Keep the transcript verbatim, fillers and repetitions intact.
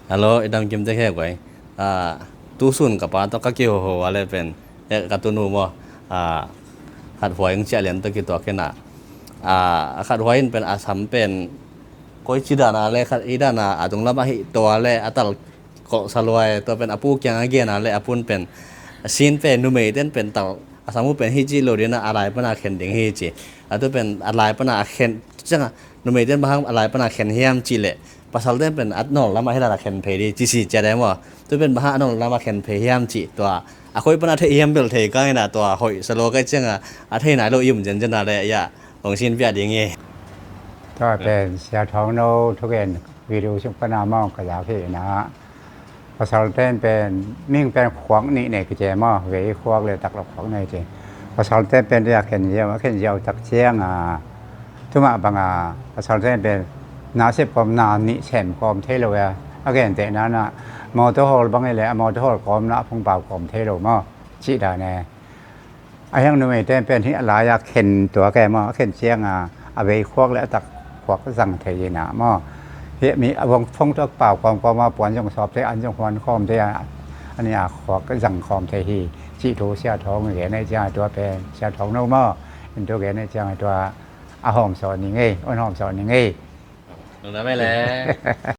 Hello, i dam kim tek he guai. Ah, tu sun ka pa tawh ka kihoho a le pen, eh, ka tunu maw. Ah, khat huai ing ciah lian tawh kituak khin a. Ah, khat huai in pen a sam pen koi ci dan a le khat i dan a, a tung lam a hih tua le a tal kawh sa luai, tua pen a pu kiang a gen a le a pun pen a sin pen numei ten pen tal a sam uh pen hi ci lo ding a, a lai pan a khen ding hi ci. A tu pen a lai pan a khen ciang a, numei ten bang hang a lai pan a khen hiam ci le pasal ten pen a nawl lam a hi dan a khen phei di ci si cia dai maw. Tu pen bang hang a nawl lam a khen phei hiam ci tua a khoi pan a thei hiam bel thei ka ina tua hoih sa lo kai ciang a, a thei nai lo i um zen zen a le ya hong sin pia ding hi. Tua pen Sia Thawng No thugen video sung pan a mawng ka zak hi na. Pasal ten pen ming pen khuak nih nei kici maw, vei khuak le tak lo khuak nei ci. Pasal ten pen dia khen ziau, a khen ziau tak ciang a, tuma bang a pasal ten pen na sep kawm na nih sem kawm thei lo a, a gen te na na motor hall bang i le a motor hall kawm na phung pau kawm thei lo maw, ci dan e. A hiang numei ten pen hi a lai a khen tua ke maw, a khen ciang a, a vei khuak le a tak khuak zang thei hi na maw. Hi mi a vong phong tua pau kawm kawm a puan zong sawp thei, an zong huan khawm thei a, a ni a khuak zang khawm thei hi. Cih thu Sia Thawng gen ei ciang a tua pen, Sia Thawng No maw, in thu gen ei ciang a tua a hawm sawh ning ei, on hawm sawh ning ei. Nung na mai le.